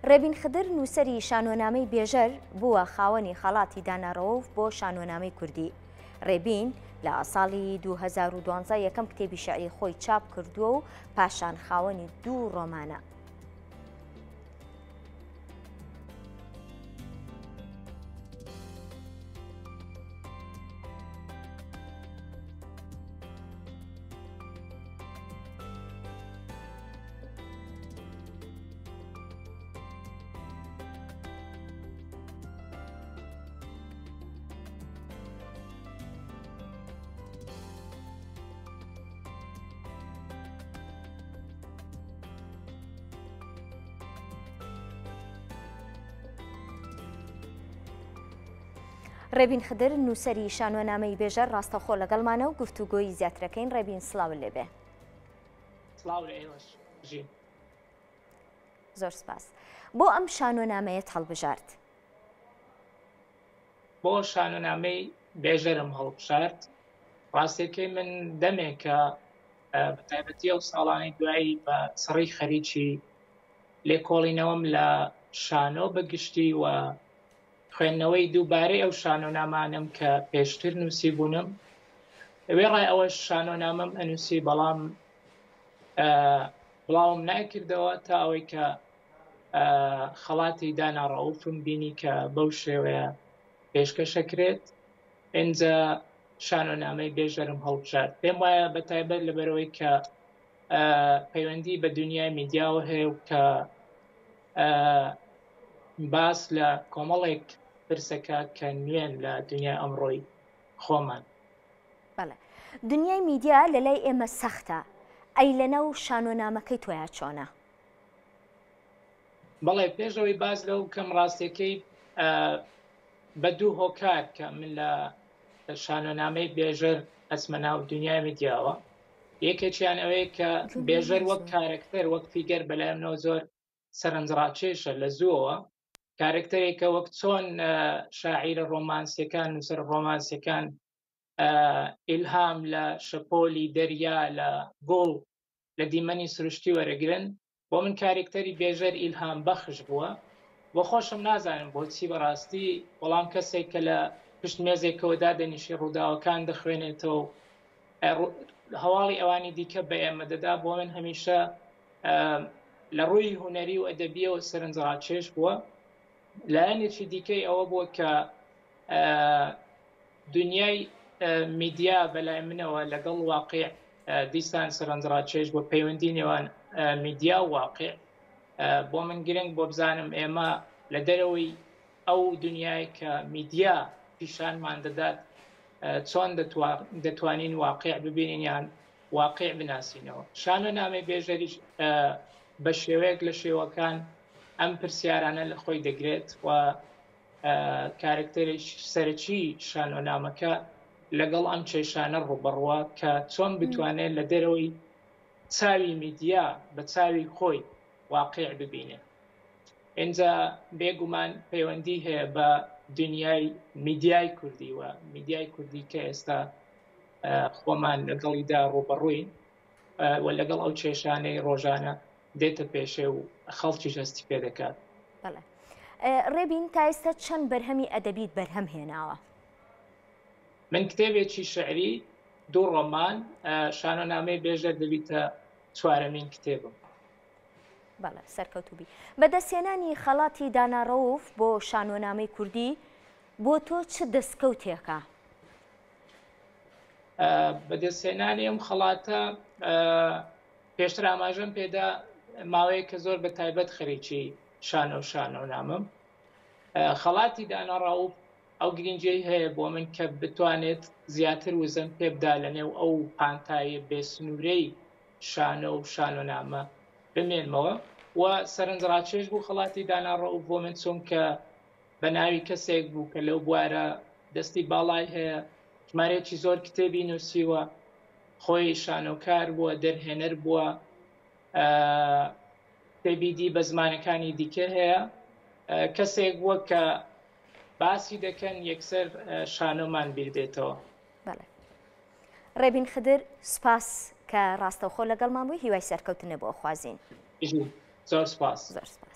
ڕێبین خدر نووسەری شانۆنامەی بێژەر بووە خاوەنی خەڵاتی دانا ڕەوف بۆ شانۆنامەی کوردی. ڕێبین لە ساڵی 2012 یەکەم کتێبی شعری خۆی چاپ کردووە و پاشان خاوەنی دوو ڕۆمانە. ڕێبین خدر نووسەری شانۆنامەی بێژەر ڕاستەوخۆ لەگەڵمانە و گفتوگۆی زیاترەکەین ڕێبین سڵاو لێبێ. سڵاو لە ئێوەش بژین. زۆر سپاس. بۆ ئەم شانۆنامەیەت هەڵبژارد؟ بۆ شانۆنامەی بێژەرم هەڵبژارد. ڕاستیەکەی من دەمێکە بە تایبەتی ئەو ساڵانەی دوایی بە چڕی خەریکی لێکۆڵینەوەم لە شانۆ بە گشتی و خوێندنەوەی دووبارەی ئەو شانۆنامانەم کە پێشتر نووسیبوونم. وێڕای ئەوەش شانۆنامەم ئەنووسی بەڵام بڵاوم ناکردەوە تا ئەوەی کە خەڵاتی دانا ڕەوفم بینی کە بەو شێوەیە پێشکەشەکرێت ئینجا شانۆنامەی بێژەرم هەڵبژارد پێم وایە بە تایبەت لەبەرەوەی کە پەیوەندی بە دنیای میدیاوە هەیە و کە باس لە کۆمەڵێک پرسەکە کە نوێن لە دنیای ئەمڕۆی خۆمان. بەڵێ دنیای میدیا لە لای ئێمە سەختە، ئەی لەناو شانۆنامەکەی تۆیا چۆنە؟ بەڵێ پێش ئەوەی باس لەو بکەم ڕاستیەکەی بە دوو هۆکار کە من لە شانۆنامەی بێژەر ئەچمە ناو دنیای میدیاوە یەکێکیان ئەوەیە کە بێژەر وەک کارەکتەر وەک فیگەر بەلای منەوە زۆر سەرنجڕاکێشە لە زووەوە کارەکتەرێکە وەک چۆن شاعیرە ڕۆمانسیەکان نووسەر ڕۆمانسیەکان ئیلهام لە شەپۆلی دەریا لە گوڵ لە دیمەنی سروشتی وەرەگرن بۆ من کارێکتەری بێژەر ئیلهام بەخش بووە بۆ خۆشم نازانم بۆچی بەڕاستی بەڵام کەسێک کە لە پشت مێزێکەوە دادەنیشی ڕووداوەکان دەخوێنێتەوە هەواڵی ئەوانی دیکە بە ئێمە دەدا بۆ من هەمیشە لە ڕووی هونەری و ئەدەبیەوە سەرنجڕاکێش بووە لایەنێکی دیکەی ئەوە بووە کە دنیای میدیا بەلای منەوە لەگەڵ واقع دیسان سەرنجڕاکێش بۆ پەیوەندی نێوان میدیا و واقع بۆ من گرنگ بۆ بزانم ئێمە لە دەرەوەی ئەو دنیای کە میدیا پیشانمان دەدات چۆن دەتوانین واقع ببینین یان واقع بناسینەوە. شانۆنامەی بێژەریش بە شێوەیەک لە شێوەکان ئەم پرسیارانە لە خۆی دەگرێت و کارکتەری سەرەکی شانۆنامەکە لەگەڵ ئەم کێشانە ڕووبەڕووە کە چۆن بتوانێت لە دەرەوەی چاوی میدیا بە چاوی خۆی واقع ببینێ. ئینجا بێگومان پەیوەندی هەیە بە دنیای میدیای کوردی و میدیای کوردی کە ئێستا خۆمان لەگەڵیدا ڕوبەڕووین و لەگەڵ ئەو کێشانەی ڕۆژانە دێتە پێشێ و خەڵکیش هەستی پێ دەکات. بەڵێ ڕێبین تا ئێستا چەند بەرهەمی ئەدەبیت بەرهەم هێناوە؟ من کتێبێکی شعری، دوو ڕۆمان، شانۆنامەی بێژەر دەبیتە چوارەمین کتێبم. بەڵێ سەرکەوتوبی. بەدەستهێنانی خەڵاتی دانا ڕەوف بۆ شانۆنامەی کوردی بۆ تۆ چ دەستکەوتێکە؟ بەدەستهێنانی ئەم خەڵاتە پێشتر ئاماژەم پێدا ماوەیە کە زۆر بە تایبەت خەریکی شانۆ و شانۆنامەم خەڵاتی دانا ڕاوف ئەو گرنگیەی هەیە بۆ من کە بتوانێت زیاتر وزەم پێبدا لە نێو ئەو پانتایە بێسنوورەی شانۆ و شانۆنامە بمێنمەوە و سەرنجڕاکێش بوو خەڵاتی دانا ڕەئوف بۆ من چونکە بە ناوی کەسێک بوو کە لەو بوارە دەستی باڵای هەیە، ژمارەیەکی زۆر کتێبی نووسیوە، خۆی شانۆکار بووە، دەرهێنەر بووە، کتێبی دی بە زمانەکانی دیکە هەیە، کەسێک بووە کە باسی دەکەن یەکسەر شانۆمان بیر دێتەوە. بەڵێ. ڕێبین خدر سوپاس کە ڕاستەوخۆ لەگەڵمان بووی هیوای سەرکەوتنە بۆ خوازین. زۆر سوپاس. زۆر سوپاس.